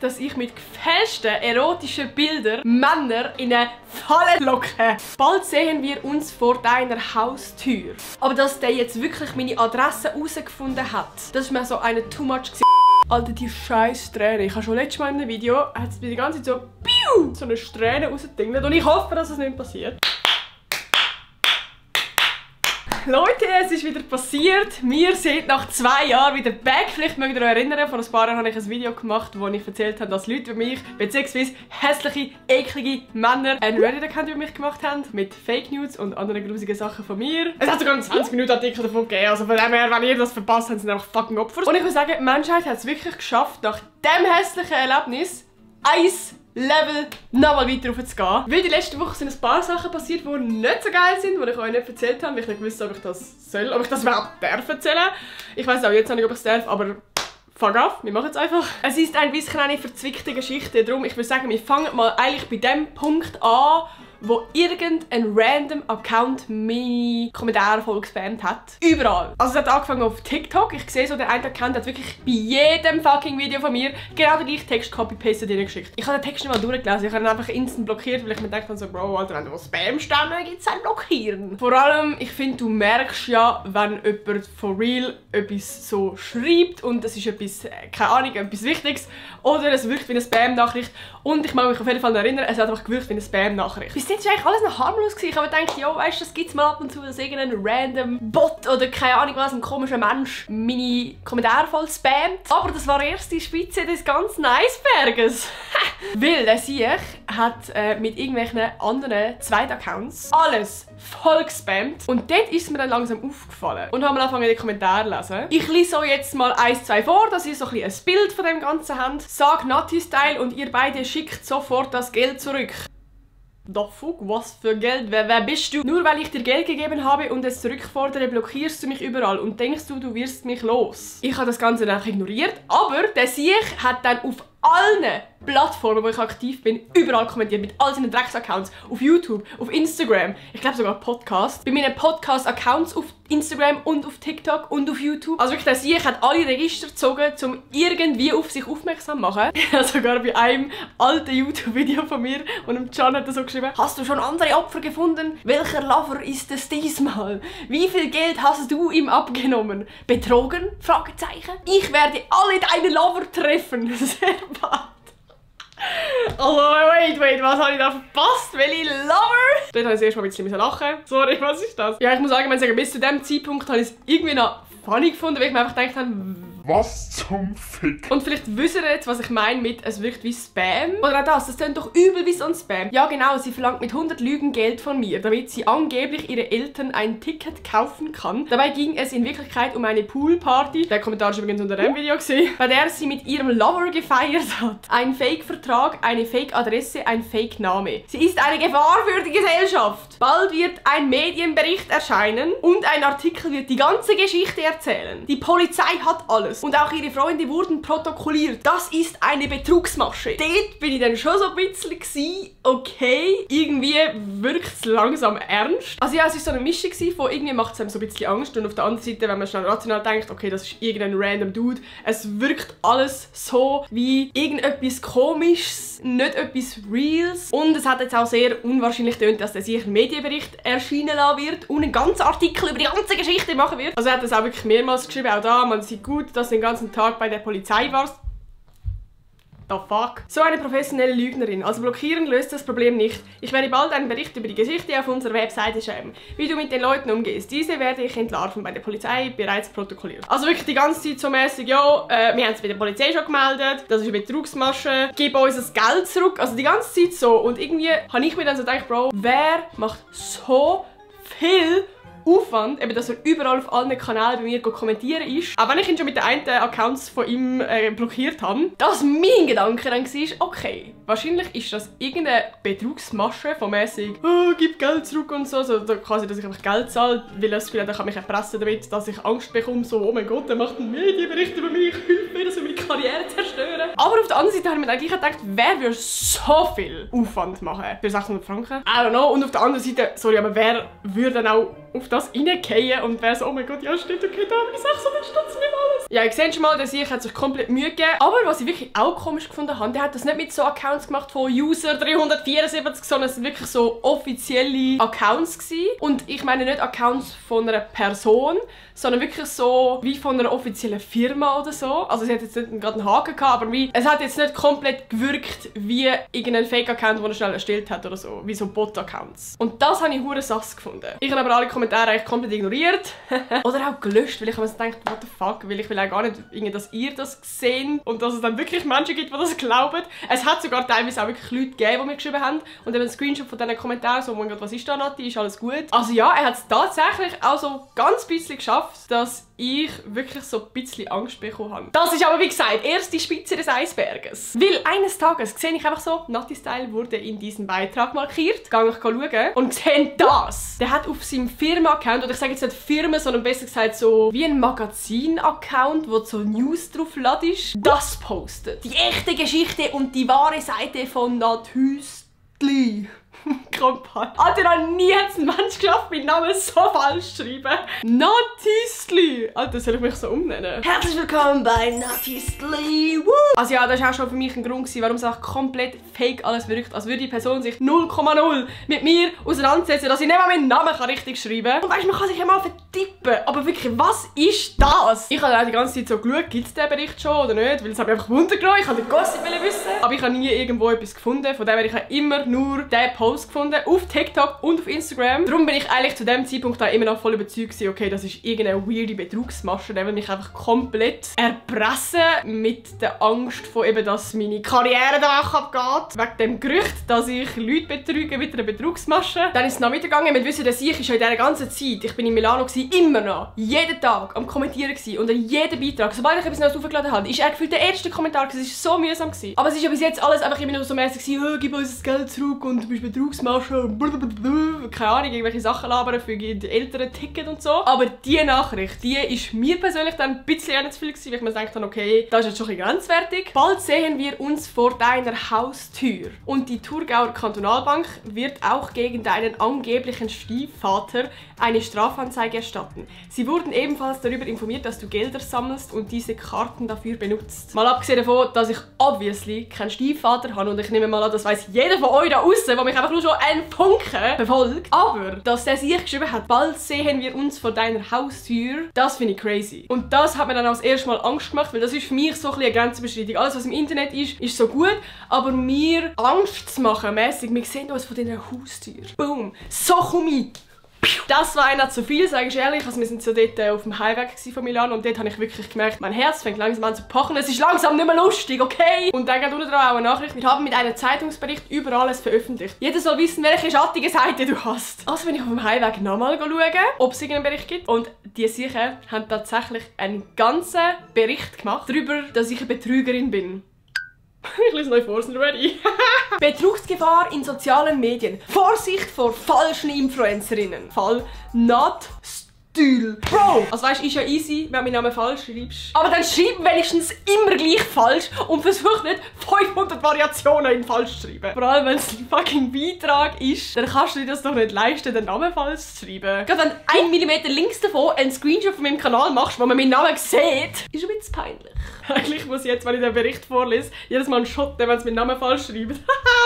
dass ich mit gefälschten erotischen Bildern Männer in eine Falle locke. Bald sehen wir uns vor deiner Haustür. Aber dass der jetzt wirklich meine Adresse herausgefunden hat, das ist mir so eine too much gewesen. Alter, die scheiß Strähne. Ich habe schon letztes Mal in einem Video, hat es mir die ganze Zeit so eine Strähne rausgedingelt und ich hoffe, dass es nicht passiert. Leute, es ist wieder passiert. Wir sind nach 2 Jahren wieder back. Vielleicht mögt ihr euch erinnern, vor ein paar Jahren habe ich ein Video gemacht, wo ich erzählt habe, dass Leute über mich, beziehungsweise hässliche, eklige Männer einen Reddit-Account über mich gemacht haben, mit Fake News und anderen grusigen Sachen von mir. Es hat sogar einen 20-Minuten-Artikel davon gegeben, also von dem her, wenn ihr das verpasst habt, sind einfach fucking Opfer. Und ich würde sagen, die Menschheit hat es wirklich geschafft, nach diesem hässlichen Erlebnis ein Level nochmal weiter rauf zu gehen. Weil die letzte Woche sind ein paar Sachen passiert, die nicht so geil sind, die ich euch nicht erzählt habe, weil ich nicht wusste, ob ich das soll, ob ich das überhaupt darf erzählen. Ich weiß auch jetzt nicht, ob ich es darf, aber fuck off, wir machen es einfach. Es ist ein bisschen eine verzwickte Geschichte, darum ich würde sagen, wir fangen mal eigentlich bei dem Punkt an, wo irgendein random Account meine Kommentare voll gespammt hat. Überall. Also es hat angefangen auf TikTok. Ich sehe so, der eine Account hat wirklich bei jedem fucking Video von mir genau den gleichen Text copy-pasted geschickt. Ich habe den Text nicht mal durchgelesen. Ich habe ihn einfach instant blockiert, weil ich mir dachte so, Bro, Alter, wenn du Spam stammen, gibt es ein Blockieren. Vor allem, ich finde, du merkst ja, wenn jemand for real etwas so schreibt und es ist etwas, keine Ahnung, etwas Wichtiges oder es wirkt wie eine Spam-Nachricht. Und ich mag mich auf jeden Fall erinnern, es hat einfach gewirkt wie eine Spam-Nachricht. Bis jetzt war eigentlich alles noch harmlos. Ich habe mir gedacht, jo, weißt du, das gibt es mal ab und zu, dass irgendein random Bot oder keine Ahnung was, ein komischer Mensch meine Kommentare voll spammt. Aber das war erst die Spitze des ganzen Eisberges. Weil der Sieg hat mit irgendwelchen anderen Zweitaccounts alles voll gespammt. Und dort ist mir dann langsam aufgefallen. Und haben angefangen, die Kommentare zu lesen. Ich lese euch jetzt mal 1, 2 vor, dass ihr so ein Bild von dem Ganzen habt. Sag Nati-Style und ihr beide schickt sofort das Geld zurück. Doch fuck, was für Geld? Wer bist du? Nur weil ich dir Geld gegeben habe und es zurückfordere, blockierst du mich überall und denkst du wirst mich los. Ich habe das Ganze einfach ignoriert, aber der Sieg hat dann auf allen Plattformen, wo ich aktiv bin, überall kommentiert, mit all seinen Drecks-Accounts. Auf YouTube, auf Instagram, ich glaube sogar Podcast. Bei meinen Podcast-Accounts auf Instagram und auf TikTok und auf YouTube. Also wirklich, der Sieg hat alle Register gezogen, um irgendwie auf sich aufmerksam zu machen. Ich habe sogar bei einem alten YouTube-Video von mir und Can hat so geschrieben: Hast du schon andere Opfer gefunden? Welcher Lover ist es diesmal? Wie viel Geld hast du ihm abgenommen? Betrogen? Fragezeichen. Ich werde alle deine Lover treffen. Sehr bad. Oh, wait, was habe ich da verpasst? Welche Lover? Dort habe ich erst mal ein bisschen lachen. Sorry, was ist das? Ja, ich muss sagen, bis zu diesem Zeitpunkt habe ich es irgendwie noch funny gefunden, weil ich mir einfach gedacht habe, was zum Fick? Und vielleicht wisst ihr jetzt, was ich meine mit «Es wirkt wie Spam». Oder auch das klingt doch übel wie so ein Spam. Ja genau, sie verlangt mit 100 Lügen Geld von mir, damit sie angeblich ihre Eltern ein Ticket kaufen kann. Dabei ging es in Wirklichkeit um eine Poolparty, der Kommentar war übrigens unter dem Video, bei der sie mit ihrem Lover gefeiert hat. Ein Fake-Vertrag, eine Fake-Adresse, ein Fake-Name. Sie ist eine Gefahr für die Gesellschaft. Bald wird ein Medienbericht erscheinen und ein Artikel wird die ganze Geschichte erzählen. Die Polizei hat alles. Und auch ihre Freunde wurden protokolliert. Das ist eine Betrugsmasche. Dort bin ich dann schon so ein bisschen okay, irgendwie wirkt es langsam ernst. Also ja, es war so eine Mischung von irgendwie macht es einem so ein bisschen Angst und auf der anderen Seite, wenn man schnell rational denkt, okay, das ist irgendein random Dude, es wirkt alles so wie irgendetwas Komisches, nicht etwas Reals. Und es hat jetzt auch sehr unwahrscheinlich getönt, dass er sich einen Medienbericht erscheinen lassen wird und einen ganzen Artikel über die ganze Geschichte machen wird. Also er hat das auch wirklich mehrmals geschrieben, auch da, man sieht gut, dass du den ganzen Tag bei der Polizei warst. The fuck? So eine professionelle Lügnerin. Also blockieren löst das Problem nicht. Ich werde bald einen Bericht über die Geschichte auf unserer Webseite schreiben. Wie du mit den Leuten umgehst. Diese werde ich entlarven, bei der Polizei bereits protokolliert. Also wirklich die ganze Zeit so mäßig, ja, wir haben es bei der Polizei schon gemeldet, das ist eine Betrugsmasche, gib uns das Geld zurück. Also die ganze Zeit so. Und irgendwie habe ich mir dann so gedacht, Bro, wer macht so viel Aufwand, eben, dass er überall auf allen Kanälen bei mir kommentieren ist. Auch wenn ich ihn schon mit den einen Accounts von ihm blockiert habe, dass mein Gedanke dann war, okay, wahrscheinlich ist das irgendeine Betrugsmasche von mäßig, oh, gib Geld zurück und so, also quasi, dass ich einfach Geld zahle, weil er das Gefühl hat, er kann mich erpressen damit, dass ich Angst bekomme, so, oh mein Gott, der macht einen Medienbericht über mich, hilf mir, das will meine Karriere zerstören. Aber auf der anderen Seite habe ich mir eigentlich gedacht, wer würde so viel Aufwand machen für 600 Franken? I don't know. Und auf der anderen Seite, sorry, aber wer würde dann auch auf das reingehen und wäre so, oh mein Gott, ja stimmt, okay, da habe ich 600 Stutz nicht alles. Ja, ihr seht schon mal, der Sieg hat sich komplett Mühe gegeben. Aber was ich wirklich auch komisch gefunden habe, der hat das nicht mit so Accounts gemacht von User 374, sondern es sind wirklich so offizielle Accounts gewesen. Und ich meine nicht Accounts von einer Person, sondern wirklich so wie von einer offiziellen Firma oder so. Also es hat jetzt nicht gerade einen Haken gehabt, aber wie, es hat jetzt nicht komplett gewirkt wie irgendein Fake-Account, den er schnell erstellt hat oder so. Wie so Bot-Accounts. Und das habe ich hure sass gefunden. Ich habe aber alle Kommentare eigentlich komplett ignoriert. Oder auch gelöscht, weil ich mir so gedacht, what the fuck, weil ich will auch gar nicht, dass ihr das seht und dass es dann wirklich Menschen gibt, die das glauben. Es hat sogar teilweise auch wirklich Leute gegeben, die mir geschrieben haben und eben einen Screenshot von diesen Kommentaren, so, oh mein Gott, was ist da, Nati, ist alles gut? Also ja, er hat es tatsächlich auch so ganz bisschen geschafft, dass ich wirklich so ein bisschen Angst bekommen habe. Das ist aber, wie gesagt, erst die Spitze des Eisberges. Weil eines Tages sehe ich einfach so, Nati-Style wurde in diesem Beitrag markiert. Gehe ich schauen und sehe das. Der hat auf seinem Firma-Account, oder ich sage jetzt nicht Firma, sondern besser gesagt so wie ein Magazin-Account, wo so News drauf ladest, das postet. Die echte Geschichte und die wahre Seite von Nathüstli. Alter, noch nie hat es ein Mensch geschafft, meinen Namen so falsch zu schreiben. Nathüstli. Alter, soll ich mich so umnennen? Herzlich willkommen bei Nathüstli. Also ja, das war auch schon für mich ein Grund, warum es auch komplett fake alles wirkt. Als würde die Person sich 0,0 mit mir auseinandersetzen, dass ich nicht mal meinen Namen richtig schreiben kann. Und weißt du, man kann sich ja mal vertippen. Aber wirklich, was ist das? Ich habe auch die ganze Zeit so geschaut, gibt es den Bericht schon oder nicht? Weil es hat mich einfach Wunder genommen. Ich wollte den Gossip wissen. Aber ich habe nie irgendwo etwas gefunden. Von dem her, ich habe immer nur den Post gefunden, auf TikTok und auf Instagram. Darum bin ich eigentlich zu dem Zeitpunkt da immer noch voll überzeugt gewesen, okay, das ist irgendeine weirde Betrugsmasche, der will mich einfach komplett erpressen mit der Angst von eben, dass meine Karriere danach abgeht. Wegen dem Gerücht, dass ich Leute betrüge mit einer Betrugsmasche. Dann ist es noch weitergegangen. Wir wissen, dass ich in dieser ganzen Zeit, ich bin in Milano gewesen, immer noch, jeden Tag am Kommentieren gewesen, unter jedem Beitrag. Sobald ich etwas Neues aufgeladen habe, ist er gefühlt der erste Kommentar gewesen. Es war so mühsam gewesen. Aber es ist ja bis jetzt alles einfach immer nur so mäßig gewesen, gib uns das Geld zurück und du bist Betrugsmasche, keine Ahnung, irgendwelche Sachen labern für die älteren Ticket und so. Aber diese Nachricht, die ist mir persönlich dann ein bisschen zu viel gewesen, weil ich mir gedacht habe, okay, das ist jetzt schon ein bisschen grenzwertig. Bald sehen wir uns vor deiner Haustür. Und die Thurgauer Kantonalbank wird auch gegen deinen angeblichen Stiefvater eine Strafanzeige erstatten. Sie wurden ebenfalls darüber informiert, dass du Gelder sammelst und diese Karten dafür benutzt. Mal abgesehen davon, dass ich obviously keinen Stiefvater habe und ich nehme mal an, das weiss jeder von euch da außen, der mich einfach nur schon einen Funken verfolgt. Aber, dass der sich geschrieben hat, bald sehen wir uns vor deiner Haustür, das finde ich crazy. Und das hat mir dann auch das erste Mal Angst gemacht, weil das ist für mich so ein bisschen eine Grenzüberschreitung. Alles, was im Internet ist so gut, aber mir Angst zu machen, mäßig, wir sehen uns vor deiner Haustür. Boom. So komme ich. Das war einer zu viel, sage ich ehrlich. Also wir sind so dort auf dem Heimweg von Milan und dort habe ich wirklich gemerkt, mein Herz fängt langsam an zu pochen. Es ist langsam nicht mehr lustig, okay? Und dann geht unten dran auch eine Nachricht. Wir haben mit einem Zeitungsbericht über alles veröffentlicht. Jeder soll wissen, welche schattige Seite du hast. Also bin ich auf dem Heimweg nochmal schauen, ob es irgendeinen Bericht gibt. Und die sicher haben tatsächlich einen ganzen Bericht gemacht darüber, dass ich eine Betrügerin bin. Ich lese neu vor, sind ready? Betrugsgefahr in sozialen Medien. Vorsicht vor falschen Influencerinnen. Fall Nathüstli. Bro! Also weißt du, ist ja easy, wenn du meinen Namen falsch schreibst. Aber dann schreib wenigstens immer gleich falsch und versuch nicht 500 Variationen in falsch zu schreiben. Vor allem, wenn es ein fucking Beitrag ist, dann kannst du dir das doch nicht leisten, den Namen falsch zu schreiben. Gerade wenn 1 mm links davon einen Screenshot von meinem Kanal machst, wo man meinen Namen sieht, ist ein bisschen peinlich. Eigentlich muss ich jetzt, wenn ich den Bericht vorlese, jedes Mal einen Shot nehmen, wenn sie meinen Namen falsch schreiben.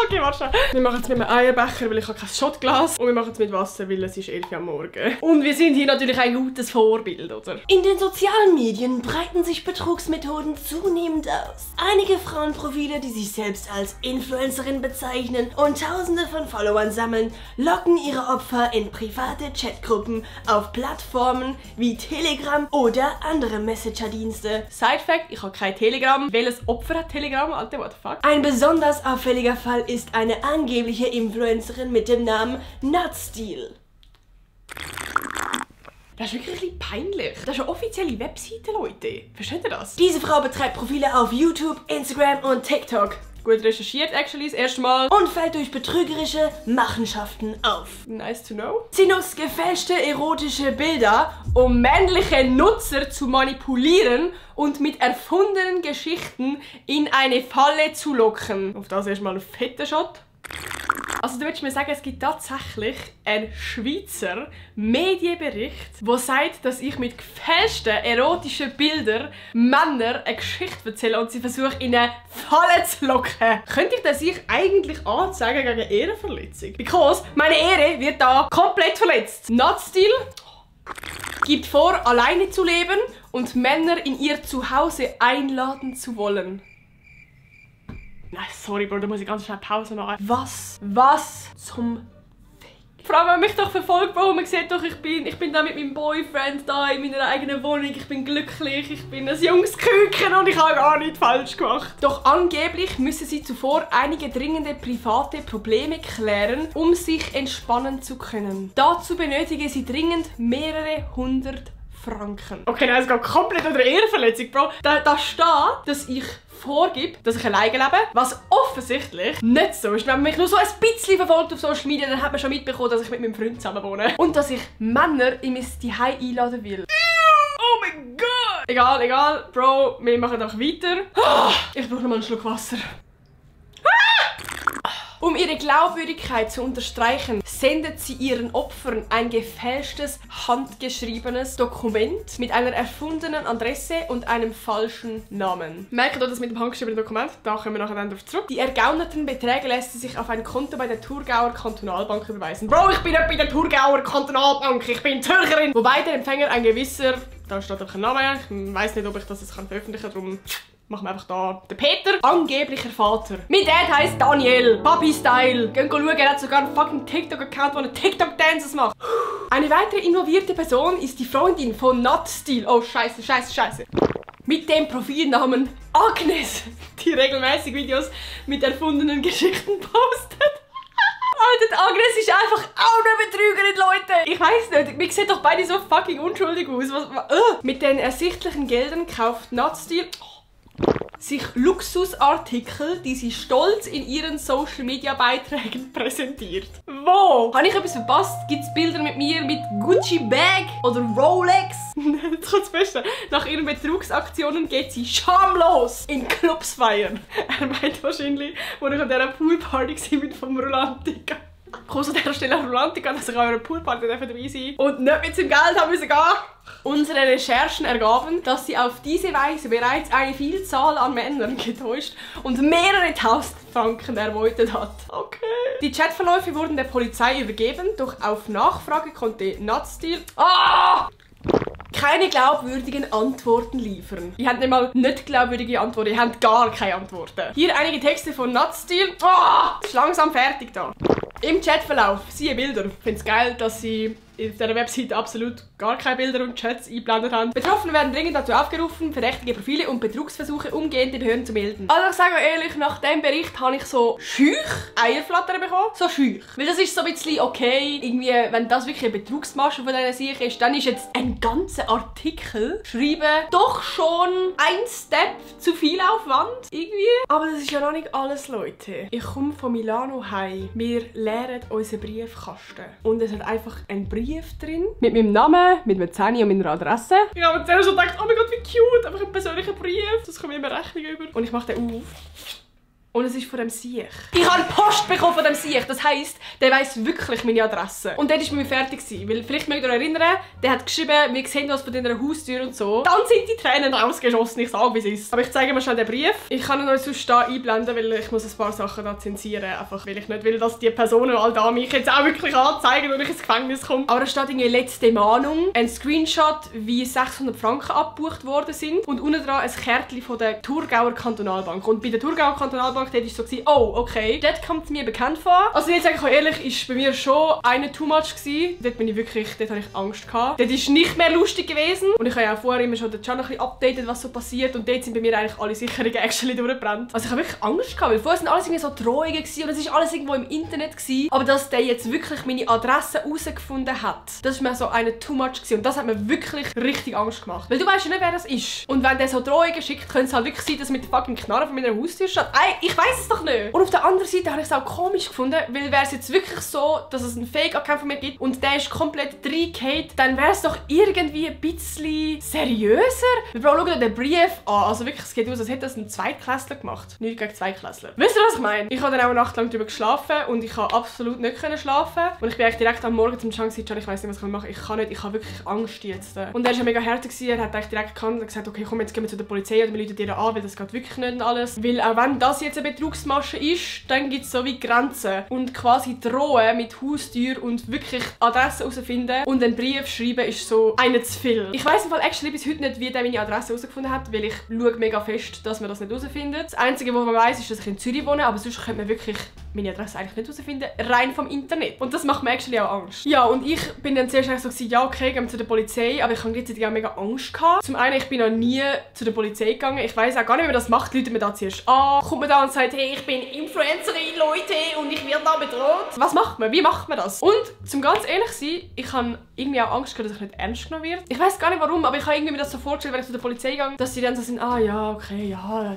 Okay, warte. Wir machen es mit einem Eierbecher, weil ich habe kein Shotglas. Und wir machen es mit Wasser, weil es ist 11 Uhr am Morgen. Und wir sind hier natürlich ein gutes Vorbild, oder? In den sozialen Medien breiten sich Betrugsmethoden zunehmend aus. Einige Frauenprofile, die sich selbst als Influencerin bezeichnen und Tausende von Followern sammeln, locken ihre Opfer in private Chatgruppen auf Plattformen wie Telegram oder andere Messenger-Dienste. Side-Fact, ich habe kein Telegram. Welches Opfer hat Telegram? Alter, what the fuck? Ein besonders auffälliger Fall ist eine angebliche Influencerin mit dem Namen Nathüstli. Das ist wirklich ein bisschen peinlich. Das ist eine offizielle Webseite, Leute. Versteht ihr das? Diese Frau betreibt Profile auf YouTube, Instagram und TikTok. Gut recherchiert, actually, das erste Mal. Und fällt durch betrügerische Machenschaften auf. Nice to know. Sie nutzt gefälschte erotische Bilder, um männliche Nutzer zu manipulieren und mit erfundenen Geschichten in eine Falle zu locken. Auf das erstmal ein fetter Shot. Also du willst mir sagen, es gibt tatsächlich einen Schweizer Medienbericht, der sagt, dass ich mit gefälschten erotischen Bildern Männer eine Geschichte erzähle und sie versuche in eine Falle zu locken. Könnte ich das eigentlich anzeigen gegen Ehrenverletzung? Because meine Ehre wird da komplett verletzt. Natstil gibt vor, alleine zu leben und Männer in ihr Zuhause einladen zu wollen. Nein, sorry, Bro, da muss ich ganz schnell Pause machen. Was zum Fick? Vor allem, wenn man mich doch verfolgt, Bro, man sieht doch, ich bin da mit meinem Boyfriend da in meiner eigenen Wohnung, ich bin glücklich, ich bin ein junges Küken und ich habe gar nichts falsch gemacht. Doch angeblich müssen sie zuvor einige dringende private Probleme klären, um sich entspannen zu können. Dazu benötigen sie dringend mehrere hundert Franken. Okay, nein, es geht komplett unter Ehrenverletzung, Bro. Da steht, dass ich vorgebe, dass ich alleine lebe, was offensichtlich nicht so ist. Wenn man mich nur so ein bisschen verfolgt auf Social Media, dann hat man schon mitbekommen, dass ich mit meinem Freund zusammen wohne. Und dass ich Männer in mein Zuhause einladen will. Oh mein Gott! Egal, Bro, wir machen einfach weiter. Ich brauche noch mal einen Schluck Wasser. Um ihre Glaubwürdigkeit zu unterstreichen, sendet sie ihren Opfern ein gefälschtes, handgeschriebenes Dokument mit einer erfundenen Adresse und einem falschen Namen. Merkt ihr das mit dem handgeschriebenen Dokument? Da kommen wir nachher dann darauf zurück. Die ergaunerten Beträge lässt sie sich auf ein Konto bei der Thurgauer Kantonalbank überweisen. Bro, ich bin nicht bei der Thurgauer Kantonalbank, ich bin Zürcherin! Wobei der Empfänger ein gewisser... Da steht einfach ein Name, ich weiss nicht, ob ich das jetzt veröffentlichen kann, darum... Machen wir einfach da den Peter. Angeblicher Vater. Mein Dad heisst Daniel. Papi-Style. Gehen schauen, er hat sogar einen fucking TikTok-Account, wo er TikTok-Dances macht. Eine weitere involvierte Person ist die Freundin von Natstil. Oh, scheiße. Mit dem Profilnamen Agnes, die regelmäßig Videos mit erfundenen Geschichten postet. Alter, Agnes ist einfach auch eine Betrügerin, Leute. Ich weiss nicht, wir sehen doch beide so fucking unschuldig aus. Mit den ersichtlichen Geldern kauft Natstil sich Luxusartikel, die sie stolz in ihren Social-Media-Beiträgen präsentiert. Wo? Habe ich etwas verpasst? Gibt es Bilder mit mir mit Gucci-Bag oder Rolex? Das kommt das Beste. Nach ihren Betrugsaktionen geht sie schamlos in Clubs feiern. Er meint wahrscheinlich, wo ich an dieser Poolparty war mit vom Rolantica. Komm an dieser Stelle auf Rolantica, dass ich an einer Poolparty dabei sein und nicht mit seinem Geld haben müssen gehen. Unsere Recherchen ergaben, dass sie auf diese Weise bereits eine Vielzahl an Männern getäuscht und mehrere tausend Franken erbeutet hat. Okay. Die Chatverläufe wurden der Polizei übergeben, doch auf Nachfrage konnte Natstil keine glaubwürdigen Antworten liefern. Die haben nicht mal nicht glaubwürdige Antworten, die haben gar keine Antworten. Hier einige Texte von Natstil. Ist langsam fertig da. Im Chatverlauf, siehe Bilder. Ich finde es geil, dass sie auf dieser Webseite absolut gar keine Bilder und Chats eingeblendet haben. Betroffene werden dringend dazu aufgerufen, verdächtige Profile und Betrugsversuche umgehend den Behörden zu melden. Also ich sage ehrlich, nach diesem Bericht habe ich so schüch Eierflattern bekommen. So schüch. Weil das ist so ein bisschen okay, irgendwie, wenn das wirklich eine Betrugsmasche von dieser Sicht ist, dann ist jetzt ein ganzer Artikel schreiben doch schon ein Step zu viel Aufwand. Irgendwie. Aber das ist ja noch nicht alles, Leute. Ich komme von Milano heim. Wir leeren unseren Briefkasten. Und es hat einfach einen Brief drin. Mit meinem Namen, mit meinem Zähne und meiner Adresse. Ich habe mir zuerst schon gedacht, oh mein Gott, wie cute. Einfach ein persönlicher Brief. Das kommt mir immer Rechnung über. Und ich mache den auf. Und es ist von dem Siech. Ich habe Post bekommen von dem Siech. Das heisst, der weiss wirklich meine Adresse. Und dort war mir fertig. Weil vielleicht mögt ihr euch erinnern, der hat geschrieben, wir sehen was von deiner Haustür und so. Dann sind die Tränen rausgeschossen. Ich sage, wie es ist. Aber ich zeige mir schnell den Brief. Ich kann ihn euch sonst da einblenden, weil ich muss ein paar Sachen da zensieren. Einfach weil ich nicht will, dass die Personen all da mich jetzt auch wirklich anzeigen und ich ins Gefängnis komme. Aber da steht irgendwie letzte Mahnung. Ein Screenshot, wie 600 Franken abgebucht worden sind. Und unten dran ein Kärtchen von der Thurgauer Kantonalbank. Und bei der Thurgauer Kantonalbank dort war so, oh, okay, dort kommt es mir bekannt vor. Also jetzt sage ich euch ehrlich, ist bei mir schon eine too much gewesen. Dort bin ich wirklich, dort habe ich Angst gehabt. Dort ist nicht mehr lustig gewesen. Und ich habe ja auch vorher immer schon den Channel ein bisschen updated, was so passiert. Und dort sind bei mir eigentlich alle Sicherungen actually durchgebrannt. Also ich habe wirklich Angst gehabt, weil vorher sind alles irgendwie so Drohungen gewesen und es ist alles irgendwo im Internet gewesen. Aber dass der jetzt wirklich meine Adresse herausgefunden hat, das ist mir so eine too much gewesen. Und das hat mir wirklich richtig Angst gemacht. Weil du weißt ja nicht, wer das ist. Und wenn der so Drohungen schickt, könnte es halt wirklich sein, dass mit der fucking Knarre von meiner Haustür steht. Ich weiss es doch nicht. Und auf der anderen Seite habe ich es auch komisch gefunden, weil wäre es jetzt wirklich so, dass es einen Fake-Account von mir gibt und der ist komplett reingehauen, dann wäre es doch irgendwie ein bisschen seriöser. Wir brauchen schauen den Brief an. Also wirklich, es geht aus, als hätte das ein Zweitklässler gemacht. Nicht gegen Zweitklässler. Wisst ihr, was ich meine? Ich habe dann auch eine Nacht lang darüber geschlafen und ich habe absolut nicht schlafen. Und ich bin eigentlich direkt am Morgen zum Can gesagt, ich weiss nicht, was ich machen kann. Ich kann nicht, ich habe wirklich Angst jetzt. Und er war ja mega härter. Er hat eigentlich direkt gekannt und gesagt, okay, komm, jetzt gehen wir zu der Polizei oder wir rufen dir an, weil das geht wirklich nicht und alles. Weil auch wenn das jetzt eine Betrugsmasche ist, dann gibt es so wie Grenzen. Und quasi drohen mit Haustür und wirklich Adresse herausfinden und einen Brief schreiben ist so eine zu viel. Ich weiss im Fall actually bis heute nicht, wie der meine Adresse herausgefunden hat, weil ich schaue mega fest, dass man das nicht herausfindet. Das Einzige, was man weiss, ist, dass ich in Zürich wohne, aber sonst könnte man wirklich meine Adresse eigentlich nicht herausfinden, rein vom Internet. Und das macht mir actually auch Angst. Ja, und ich bin dann zuerst so gewesen, ja okay, gehen wir zu der Polizei, aber ich habe gleichzeitig auch mega Angst gehabt. Zum einen, ich bin noch nie zu der Polizei gegangen. Ich weiss auch gar nicht, wie man das macht. Leute mir da zuerst an, kommt man da und sagt, hey, ich bin Influencerin, Leute, und ich werde da bedroht. Was macht man? Wie macht man das? Und zum ganz ehrlich sein, ich habe irgendwie auch Angst gehabt, dass ich nicht ernst genommen werde. Ich weiss gar nicht warum, aber ich habe irgendwie mir das so vorgestellt, wenn ich zu der Polizei gehe, dass sie dann so sind, ah ja, okay, ja,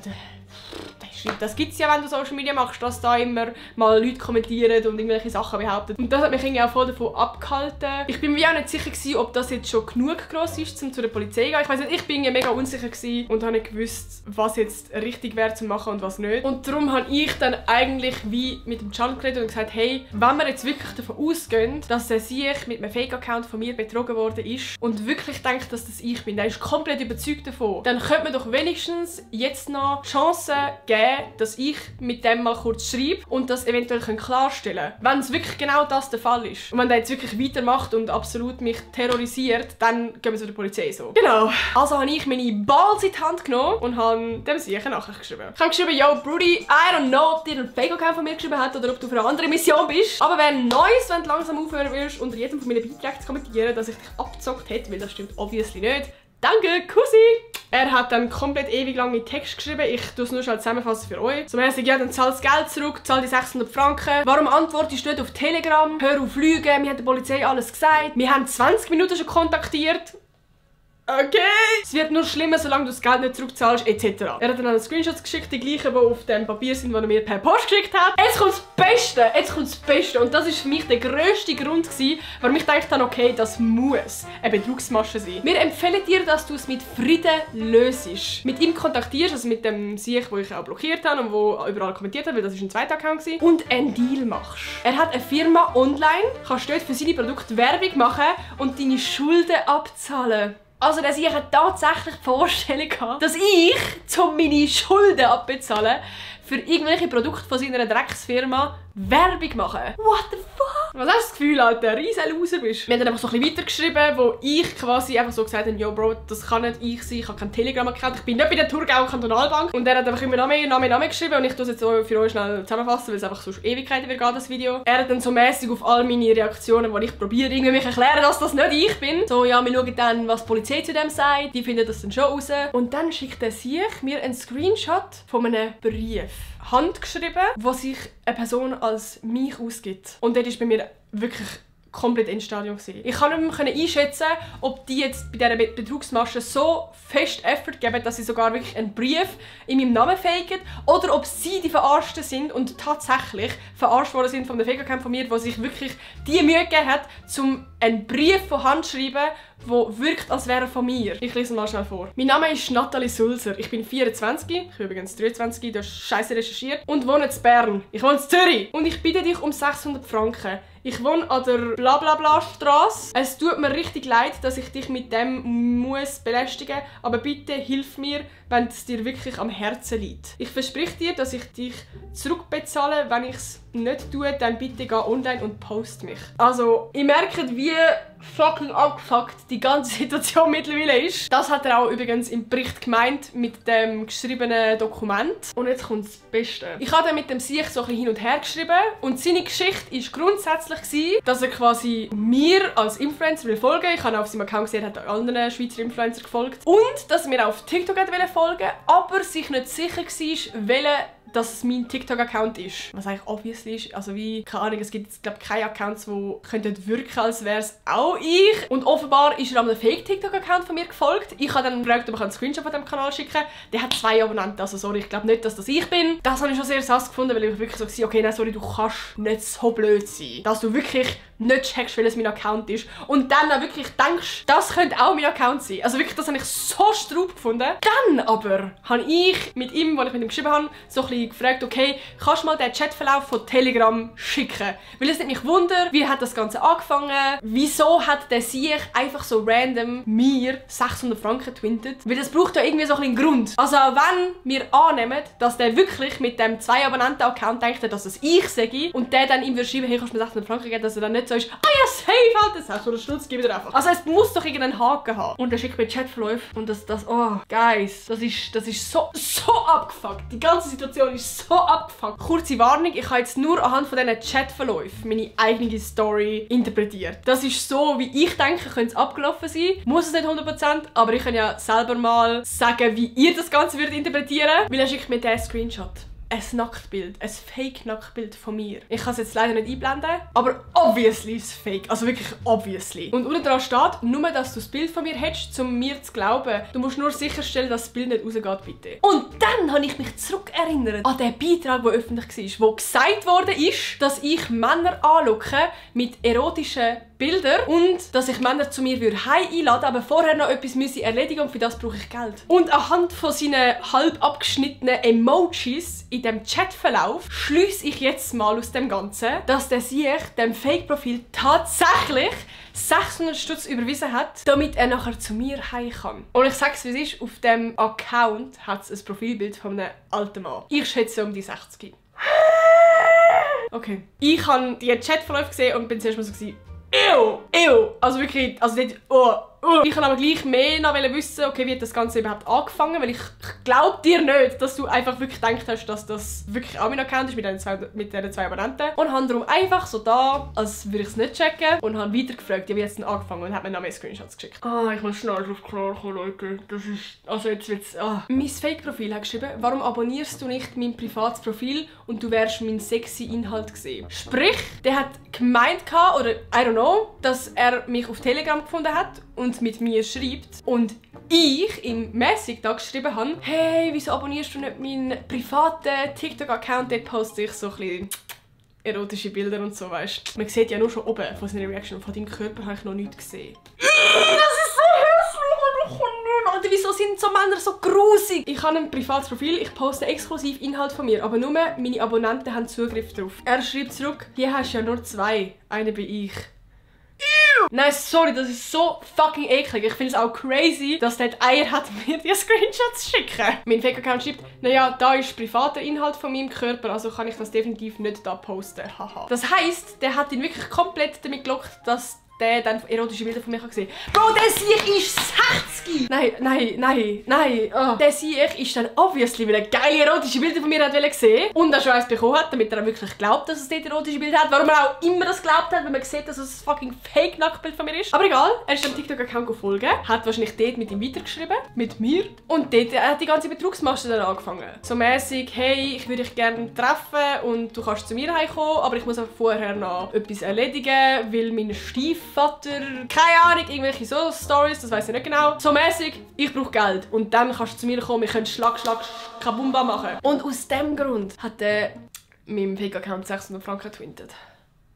das gibt es ja, wenn du Social Media machst, dass da immer mal Leute kommentieren und irgendwelche Sachen behaupten. Und das hat mich irgendwie auch voll davon abgehalten. Ich bin mir auch nicht sicher gewesen, ob das jetzt schon genug gross ist, um zu der Polizei zu gehen. Ich weiss nicht, ich bin mega unsicher gewesen und habe nicht gewusst, was jetzt richtig wäre zu machen und was nicht. Und darum habe ich dann eigentlich wie mit dem Can geredet und gesagt, hey, wenn wir jetzt wirklich davon ausgehen, dass er sich mit einem Fake-Account von mir betrogen worden ist und wirklich denkt, dass das ich bin, der ist komplett überzeugt davon, dann könnte man doch wenigstens jetzt noch die Chance geben, dass ich mit dem mal kurz schreibe und das eventuell klarstellen kann. Wenn es wirklich genau das der Fall ist und wenn der jetzt wirklich weitermacht und absolut mich terrorisiert, dann gehen wir zu der Polizei so. Genau. Also habe ich meine Balls in die Hand genommen und habe dem sicher Nachricht geschrieben. Ich habe geschrieben, yo Brudi, I don't know, ob dir ein Fake-Account von mir geschrieben hat oder ob du für eine andere Mission bist. Aber wäre nice, wenn du langsam aufhören würdest, unter jedem von meinen Beiträgen zu kommentieren, dass ich dich abgezockt hätte, weil das stimmt obviously nicht. Danke, Kussi! Er hat dann komplett ewig lang mit Text geschrieben. Ich tue es nur schnell zusammenfassen für euch. Zum ersten, ja, dann zahl das Geld zurück, zahl die 600 Franken. Warum antwortest du nicht auf Telegram? Hör auf Lügen, mir hat die Polizei alles gesagt. Wir haben 20 Minuten schon kontaktiert. Okay. Es wird nur schlimmer, solange du das Geld nicht zurückzahlst, etc. Er hat dann einen Screenshots geschickt, die gleichen, die auf dem Papier sind, die er mir per Post geschickt hat. Jetzt kommt das Beste, jetzt kommt das Beste. Und das war für mich der grösste Grund, warum ich gedacht habe, okay, das muss eine Betrugsmasche sein. Wir empfehlen dir, dass du es mit Frieden löst. Mit ihm kontaktierst, also mit dem Sieg, den ich auch blockiert habe und der überall kommentiert hat, weil das war ein zweiter Account war. Und einen Deal machst. Er hat eine Firma online, kannst dort für seine Produkte Werbung machen und deine Schulden abzahlen. Also, dass ich tatsächlich die Vorstellung habe, dass ich, um meine Schulden abzubezahlen, für irgendwelche Produkte von seiner Drecksfirma Werbung mache. What the fuck? Was hast du das Gefühl, Alter, riesen Loser bist? Wir haben dann einfach so ein bisschen weitergeschrieben, wo ich quasi einfach so gesagt habe, yo Bro, das kann nicht ich sein, ich habe keinen Telegram-Account, ich bin nicht bei der Thurgauer Kantonalbank. Und er hat einfach immer Name geschrieben und ich tue es jetzt so für euch schnell zusammenfassen, weil es einfach sonst Ewigkeiten wird gehen, das Video. Er hat dann so mäßig auf all meine Reaktionen, wo ich probiere, irgendwie mich erklären, dass das nicht ich bin. So, ja, wir schauen dann, was die Polizei zu dem sagt, die finden das dann schon raus. Und dann schickt er sich mir einen Screenshot von einem Brief. Handgeschrieben, wo sich eine Person als mich ausgibt. Und dort ist bei mir wirklich komplett Endstadium gewesen. Ich kann nicht mehr einschätzen, ob die jetzt bei dieser Betrugsmasche so fest Effort geben, dass sie sogar wirklich einen Brief in meinem Namen faken, oder ob sie die Verarschten sind und tatsächlich verarscht worden sind von der Fake-Account von mir, wo sich wirklich die Mühe gegeben hat, um einen Brief von Hand zu schreiben, der wirkt, als wäre er von mir. Ich lese ihn mal schnell vor. Mein Name ist Nathalie Sulzer. Ich bin 24, ich bin übrigens 23, du hast scheiße recherchiert, und wohne in Bern. Ich wohne in Zürich. Und ich bitte dich um 600 Franken. Ich wohne an der Blablabla-Strasse. Es tut mir richtig leid, dass ich dich mit dem muss belästigen, aber bitte hilf mir, wenn es dir wirklich am Herzen liegt. Ich verspreche dir, dass ich dich zurückbezahle. Wenn ich es nicht tue, dann bitte geh online und post mich. Also, ihr merkt, wie fucking abgefuckt die ganze Situation mittlerweile ist. Das hat er auch übrigens im Bericht gemeint mit dem geschriebenen Dokument. Und jetzt kommt das Beste. Ich habe dann mit dem Sieg so ein bisschen hin und her geschrieben und seine Geschichte war grundsätzlich, dass er quasi mir als Influencer folgen will. Ich habe auf seinem Account gesehen, er hat anderen Schweizer Influencer gefolgt. Und dass er mir auf TikTok folgen wollte, aber sich nicht sicher war, welchen dass es mein TikTok-Account ist. Was eigentlich obviously ist. Also wie, keine Ahnung, es gibt jetzt glaube keine Accounts, die könnten wirken, als wäre es auch ich. Und offenbar ist er einem Fake-TikTok-Account von mir gefolgt. Ich habe dann gefragt, ob ich einen Screenshot von diesem Kanal schicken kann. Der hat 2 Abonnenten, also sorry, ich glaube nicht, dass das ich bin. Das habe ich schon sehr sass gefunden, weil ich wirklich so war, okay, nein, sorry, du kannst nicht so blöd sein. Dass du wirklich nicht checkst, weil es mein Account ist. Und dann auch wirklich denkst, das könnte auch mein Account sein. Also wirklich, das habe ich so straub gefunden. Dann aber habe ich mit ihm, als ich mit ihm geschrieben habe, so ein bisschen gefragt, okay, kannst du mal den Chatverlauf von Telegram schicken? Weil es nimmt mich wunder, wie hat das Ganze angefangen? Wieso hat der sich einfach so random mir 600 Franken twintet? Weil das braucht ja irgendwie so ein bisschen einen Grund. Also wenn wir annehmen, dass der wirklich mit dem 2 Abonnenten-Account denkt, dass es ich sage und der dann ihm schreiben, hey, kannst du mir 600 Franken geben, dass er dann nicht so ist, ah ja, safe, halt, das hast du einen Stutz, gib dir einfach. Also es muss doch irgendeinen Haken haben. Und dann schickt mir Chatverläufe und oh, guys, das ist so abgefuckt. Die ganze Situation ist so abgefuckt. Kurze Warnung, ich habe jetzt nur anhand von diesen Chatverläufen meine eigene Story interpretiert. Das ist so, wie ich denke, könnte es abgelaufen sein. Muss es nicht 100%, aber ich kann ja selber mal sagen, wie ihr das Ganze würdet interpretieren. Weil er schickt mir diesen Screenshot. Ein Nacktbild, ein Fake-Nacktbild von mir. Ich kann es jetzt leider nicht einblenden, aber obviously ist es fake. Also wirklich obviously. Und unten dran steht, nur dass du das Bild von mir hättest, um mir zu glauben. Du musst nur sicherstellen, dass das Bild nicht rausgeht, bitte. Und dann habe ich mich zurückerinnert an den Beitrag, der öffentlich war, wo gesagt worden ist, dass ich Männer anlocke mit erotischen Bildern und dass ich Männer zu mir heim einladen, aber vorher noch etwas erledigen und für das brauche ich Geld. Und anhand von seinen halb abgeschnittenen Emojis in dem Chatverlauf schliesse ich jetzt mal aus dem Ganzen, dass der sich dem Fake-Profil tatsächlich 600 Stutz überwiesen hat, damit er nachher zu mir heim kann. Und ich sage es, wie es ist, auf dem Account hat es ein Profilbild von einem alten Mann. Ich schätze um die 60. Okay. Ich habe die Chatverläufe gesehen und bin zuerst mal so ew. Also wirklich, also nicht, Ich kann aber gleich mehr noch wissen, okay, wie hat das Ganze überhaupt angefangen, weil ich glaube dir nicht, dass du einfach wirklich gedacht hast, dass das wirklich auch mein Account ist mit diesen 2 Abonnenten. Und habe darum einfach so da, als würde ich es nicht checken und habe weiter gefragt, ja, wie hat es denn angefangen und hat mir noch mehr Screenshots geschickt. Ich muss schnell drauf klarkommen, Leute. Das ist, also jetzt wird's, Mein Fake-Profil hat geschrieben, warum abonnierst du nicht mein privates Profil und du wärst meinen sexy Inhalt gesehen. Sprich, der hat gemeint oder I don't know, dass er mich auf Telegram gefunden hat und mit mir schreibt und ich im Messenger geschrieben habe, hey, wieso abonnierst du nicht meinen privaten TikTok-Account? Dort poste ich so ein bisschen erotische Bilder und so, weißt du. Man sieht ja nur schon oben von seiner Reaction und von deinem Körper habe ich noch nichts gesehen. Das ist so hässlich! Oder wieso sind so Männer so grusig? Ich habe ein privates Profil, ich poste exklusiv Inhalt von mir, aber nur meine Abonnenten haben Zugriff darauf. Er schreibt zurück, hier hast du ja nur 2, eine bin ich. Nein, sorry, das ist so fucking eklig. Ich finde es auch crazy, dass der Eier hat, mir die Screenshots zu schicken. Mein Fake-Account schreibt, naja, da ist privater Inhalt von meinem Körper, also kann ich das definitiv nicht da posten. Haha. Das heisst, der hat ihn wirklich komplett damit gelockt, dass der dann erotische Bilder von mir gesehen hat. Bro, der Sieg ist 60! Nein. Oh. Der Sieg ist dann obviously, weil er geile erotische Bilder von mir hat gesehen und er schon eins bekommen hat, damit er wirklich glaubt, dass es dort erotische Bilder hat. Warum er auch immer das glaubt hat, wenn man sieht, dass es ein fucking Fake-Nacktbild von mir ist. Aber egal, er ist am TikTok-Account gefolgt, hat wahrscheinlich dort mit ihm weitergeschrieben, mit mir. Und dort hat die ganze Betrugsmasche dann angefangen. So mäßig, hey, ich würde dich gerne treffen und du kannst zu mir heimkommen, aber ich muss auch vorher noch etwas erledigen, weil mein Stiefvater, keine Ahnung, irgendwelche so Stories, das weiß ich nicht genau. So mäßig, ich brauche Geld und dann kannst du zu mir kommen, wir können Schlag, Kabumba machen. Und aus dem Grund hat er meinem Fake-Account 600 Franken getwintet.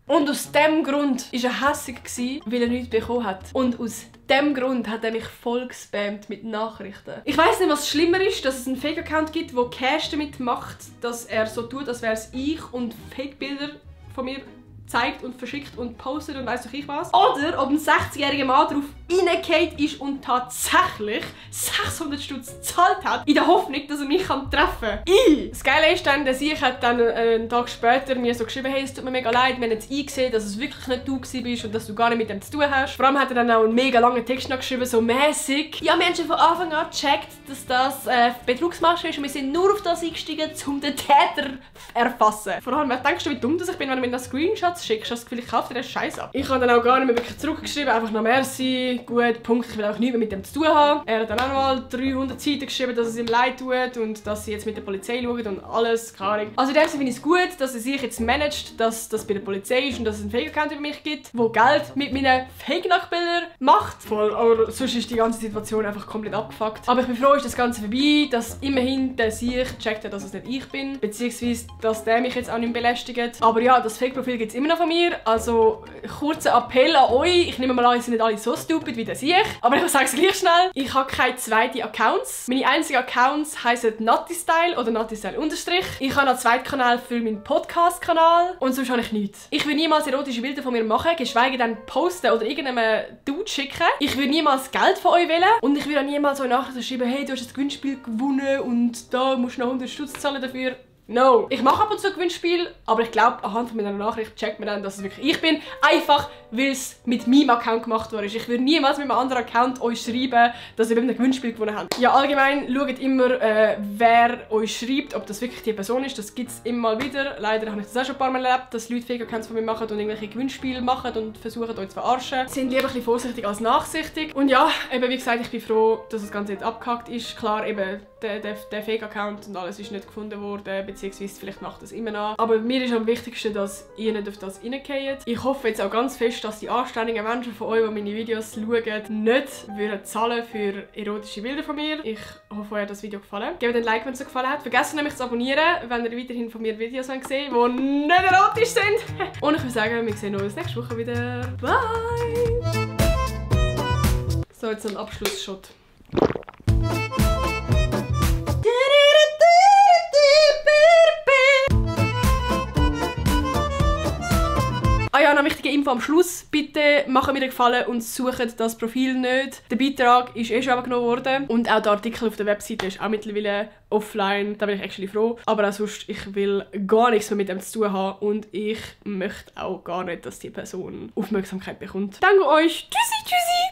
Und aus dem Grund war er hässig, weil er nichts bekommen hat. Und aus dem Grund hat er mich voll gespammt mit Nachrichten. Ich weiss nicht, was schlimmer ist, dass es einen Fake-Account gibt, der Cash damit macht, dass er so tut, als wäre es ich und Fake-Bilder von mir zeigt und verschickt und postet und weiss doch ich was. Oder ob ein 60-jähriger Mann darauf reingefallen ist und tatsächlich 600 Stutz gezahlt hat, in der Hoffnung, dass er mich treffen kann. Das Geile ist dann, dass ich dann einen Tag später mir so geschrieben, hey, es tut mir mega leid, wir haben jetzt eingesehen, dass es wirklich nicht du bist und dass du gar nicht mit dem zu tun hast. Vor allem hat er dann auch einen mega langen Text noch geschrieben, so mäßig. Ja, wir haben schon von Anfang an gecheckt, dass das Betrugsmasche ist und wir sind nur auf das eingestiegen, um den Täter zu erfassen. Vor allem, denkst du, wie dumm dass ich bin, wenn er mir das Screenshot Schatz, schickst du das Gefühl, ich kaufe dir den Scheiß ab. Ich habe dann auch gar nicht mehr wirklich zurückgeschrieben, einfach noch merci, gut, Punkt, ich will auch nichts mehr mit dem zu tun haben. Er hat dann auch noch mal 300 Seiten geschrieben, dass es ihm leid tut und dass sie jetzt mit der Polizei schauen und alles, keine Ahnung. Also in dem Sinne finde ich es gut, dass er sich jetzt managt, dass das bei der Polizei ist und dass es einen Fake-Account über mich gibt, wo Geld mit meinen Fake-Nachbildern macht. Voll, aber sonst ist die ganze Situation einfach komplett abgefuckt. Aber ich bin froh, ist das Ganze vorbei, dass immerhin der sich gecheckt hat, dass es nicht ich bin, beziehungsweise dass der mich jetzt auch nicht belästigt. Aber ja, das Fake-Profil gibt es immer noch von mir, also kurzer Appell an euch. Ich nehme mal an, ihr seid nicht alle so stupid wie das ich, aber ich sage es gleich schnell. Ich habe keine zweiten Accounts. Meine einzigen Accounts heissen NattyStyle oder NattyStyle unterstrich. Ich habe einen zweiten Kanal für meinen Podcast-Kanal und sonst habe ich nichts. Ich will niemals erotische Bilder von mir machen, geschweige denn posten oder irgendeinem Dude schicken. Ich will niemals Geld von euch wählen und ich will auch niemals euch Nachrichten schreiben, hey, du hast das Gewinnspiel gewonnen und da musst du noch 100 Stutz zahlen dafür. No. Ich mache ab und zu ein Gewinnspiel, aber ich glaube, anhand von meiner Nachricht checkt man dann, dass es wirklich ich bin. Einfach, weil es mit meinem Account gemacht wurde. Ich würde niemals mit einem anderen Account euch schreiben, dass ihr bei einem Gewinnspiel gewonnen habt. Ja, allgemein schaut immer, wer euch schreibt, ob das wirklich die Person ist. Das gibt es immer mal wieder. Leider habe ich das auch schon ein paar Mal erlebt, dass Leute Fake-Accounts von mir machen und irgendwelche Gewinnspiele machen und versuchen, euch zu verarschen. Sind lieber ein bisschen vorsichtig als nachsichtig. Und ja, eben wie gesagt, ich bin froh, dass das Ganze jetzt abgehakt ist. Klar, eben, der Fake-Account und alles ist nicht gefunden worden, beziehungsweise vielleicht macht das immer noch. Aber mir ist am wichtigsten, dass ihr nicht auf das reingeht. Ich hoffe jetzt auch ganz fest, dass die anständigen Menschen von euch, die meine Videos schauen, nicht zahlen für erotische Bilder von mir. Ich hoffe, euch hat das Video gefallen. Gebt ein Like, wenn es euch gefallen hat. Vergesst nicht, mich zu abonnieren, wenn ihr weiterhin von mir Videos sehen wollt, die nicht erotisch sind. Und ich würde sagen, wir sehen uns nächste Woche wieder. Bye! So, jetzt ein Abschlussshot. Ah ja, noch eine wichtige Info am Schluss. Bitte machen mir einen Gefallen und suchen das Profil nicht. Der Beitrag ist eh schon abgenommen worden. Und auch der Artikel auf der Webseite ist auch mittlerweile offline. Da bin ich actually froh. Aber auch sonst, ich will gar nichts mehr mit dem zu tun haben. Und ich möchte auch gar nicht, dass die Person Aufmerksamkeit bekommt. Danke euch. Tschüssi, tschüssi.